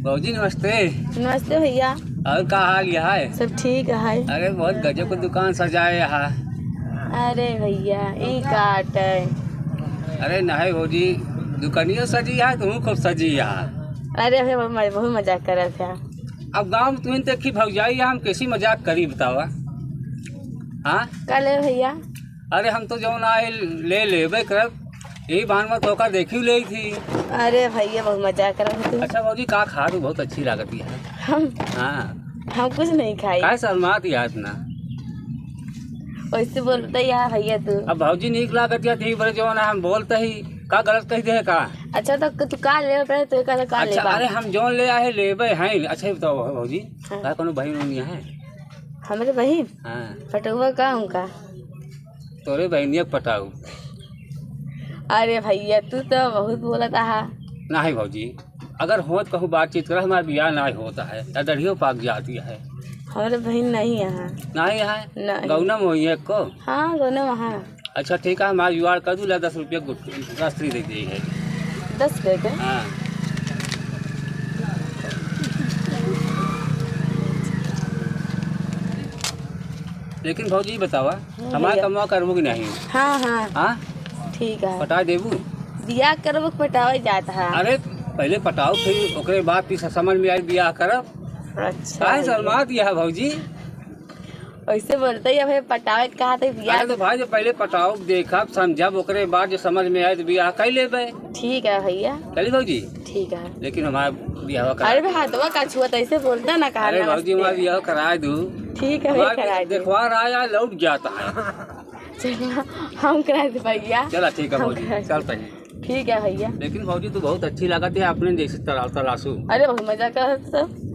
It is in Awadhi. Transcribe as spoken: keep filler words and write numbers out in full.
भौजी नमस्ते। नमस्ते भैया। और का हाल है? सब ठीक है। अरे बहुत गजब क दुकान सजाए है। अरे भैया ई का आटे? अरे नहीं भौजी, दुकानियो सजी है, तू खूब सजी है। अरे भैया बहुत मजा-, बहुत मजाक करत है। अब गाँव में तुहिन देखी भौजाई है, हम कैसी मजाक करी बतावा? हाँ? का ले भैया? अरे हम तो जौन आए ले लेबे करब, यही बहान में तोका देखी ले थी। अरे भैया बहुत मजाक करत है तू। अच्छा भौजी का खा तू, बहुत अच्छी लागत है। हम? हाँ। हम कुछ नहीं खाई। काहे शर्मात है इतना? वैसे बोलते यार भैया तू। अब भौजी नीक लागत है, ठीक बड़े जौन है हम बोलते ही, का गलत कह दे का? अच्छा तो तू का लेबे पहले, तो का, का अच्छा, लेबा? अरे हम जौन ले आए लेबे हैं। अच्छा ये बताओ भौजी, हाँ। का कोनो बहिन उहिन है? हमरे बहिन? हाँ। पटौबा का उनका? तोरे बहिनिया के पटाऊ। अरे भैया तू तो बहुत बोलत आहा। नहीं भौजी, अगर होत कहूँ बातचीत कर, हमार बियाह नहीं होता है, या दढ़ियो पाक जाती है। हमरे बहिन नहीं है। नहीं है? नहीं। गौना में होई है को? हाँ गौना में है। अच्छा ठीक है, हमार जुगाड़ कर दू, ला दस रुपया गुट-, रसरी दे दी है। दस दे दे। हाँ। लेकिन भौजी बतावा, हम्म, हमार भैया। कमवा करबू कि नहीं? हाँ, हाँ। हाँ? ठीक है। पटा देबू? बियाह करबू कि पटावे जात है? अरे पहले पटाओ, फिर ओकरे बाद फिर समझ में आई बियाह करब। अच्छा काहे भैया। शर्मात है भौजी? वैसे बोलते ही अब पटावे के कहा थे बियाह। अरे तो भाई, जो पहले पटाओ, देखब, समझब, ओकरे बाद जो समझ में आए तो बियाह कर लेबे। ठीक है भैया। चली भौजी? ठीक है। लेकिन हमारा बियाह करा अरे भाई, हाथवा का छुआ, तो ऐसे बोलता ना, कहा अरे भौजी, नमस्ते। हमारा बियाह करा दू। ठीक है, हमारा करा दे। देखवार आया, लौट जाता है। चला, हम करा दे भैया। चला, ठीक है हम भौजी, करा दे। चलते हैं। ठीक है भैया। लेकिन भौजी, तू बहुत अच्छी लागत है, अपने जैसे तरा-, तरासू। अरे बहुत मजा करत सब।